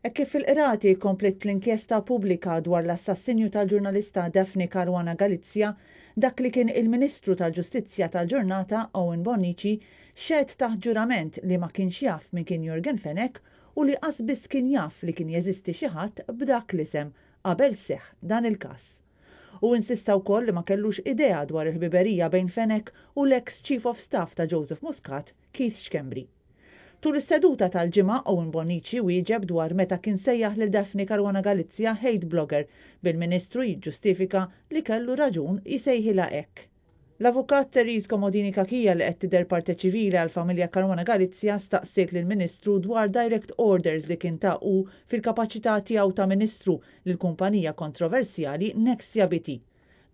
Hekk kif fil-Qrati kompliet l-inkjesta pubblika dwar l-assassinju tal-ġurnalista Daphne Caruana Galizia, dak li kien il-Ministru tal-Ġustizzja tal-ġurnata Owen Bonnici xehed taħt ġurament li ma kienx jaf min kien Yorgen Fenech u li qas biss kien jaf li kien jeżisti xi ħadd b'dak l-isem qabel seħħ dan il-każ. Hu insista wkoll li ma kellux idea dwar il-ħbiberija bejn Fenech u l-eks Chief of Staff ta' Joseph Muscat, Keith Schembri. Tul is-seduta tal-Ġimgħa, Owen Bonnici wieġeb dwar meta kien sejjaħ lil Daphne Caruana Galizia hate blogger, bil-Ministru jiġġustifika li kellu raġun jsejħilha hekk. L-Avukat Therese Comodini Cachia li qed tidher parte ċivile għall-familja Caruana Galizia staqsiet lill-Ministru dwar direct orders li kien ta hu fil-kapaċità tiegħu ta' Ministru lill-kumpanija kontroversjali Nexia BT.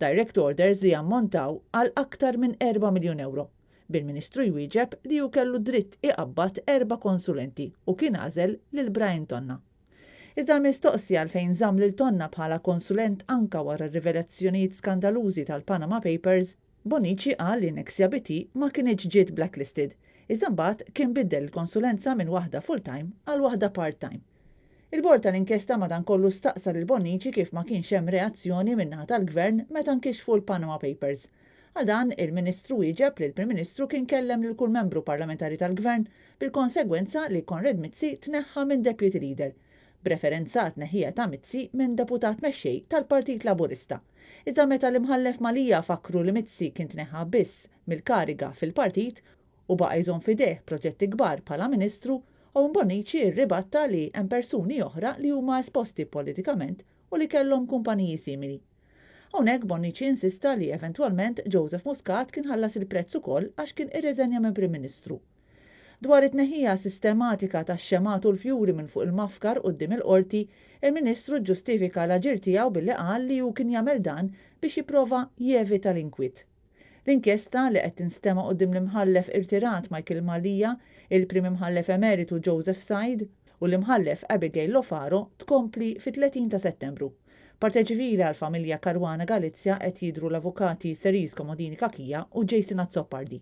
Direct orders li jammontaw għal aktar minn 4 miljun ewro. Bil-Ministru jwieġeb li hu kellu dritt iqabbad erba' konsulenti u kien għażel lil Brian Tonna. Iżda mistoqsi għalfejn żamm lil Tonna bħala konsulent anka wara r-rivelazzjonijiet skandalużi tal-Panama Papers, Bonnici qal li Nexia BT ma kinitx ġiet blacklisted, iżda mbagħad kien biddel il-konsulenza minn waħda full-time għal waħda part-time. Il-Bord tal-Inkjesta madankollu staqsa lil Bonnici kif ma kienx hemm reazzjoni min-naħa tal-Gvern meta nkixfu l-Panama Papers. Għal dan, il-Ministru wieġeb li l-Prim Ministru kien kellem lil kull membru parlamentari tal-Gvern bil-konsegwenza li Konrad Mizzi tneħħa minn Deputy Leader, b'referenza għat-tneħħija ta' Mizzi minn Deputat Mexxej tal-Partit Laburista. Iżda meta l-Imħallef Mallia fakkru li Mizzi kien tneħħa biss mill-kariga fil-partit u baqa' jżomm f'idejh proġetti kbar bħala Ministru, Owen Bonnici rribatta li hemm persuni oħra li huma esposti politikament u li kellhom kumpaniji simili. Hawnhekk Bonnici insista li eventwalment Joseph Muscat kien ħallas il-prezz ukoll għax kien irreżenja minn Prim Ministru. Dwar it-tneħħija sistematika tax-xemgħat u l-fjuri minn fuq il-mafkar quddiem il-Qorti, il-Ministru ġġustifika l-aġir tiegħu billi qal li hu kien jagħmel dan biex jipprova jevita l-inkwiet. L-inkjesta, li qed tinstema' quddiem l-Imħallef irtirat Michael Mallia, il-Prim Imħallef Emeritu Joseph Said u l-Imħallef Abigail Lofaro tkompli fit-30 ta' Settembru. Parte ċivile għall-familja Caruana Galizia qed jidhru l-avukati Therese Comodini Cachia u Jason Azzopardi.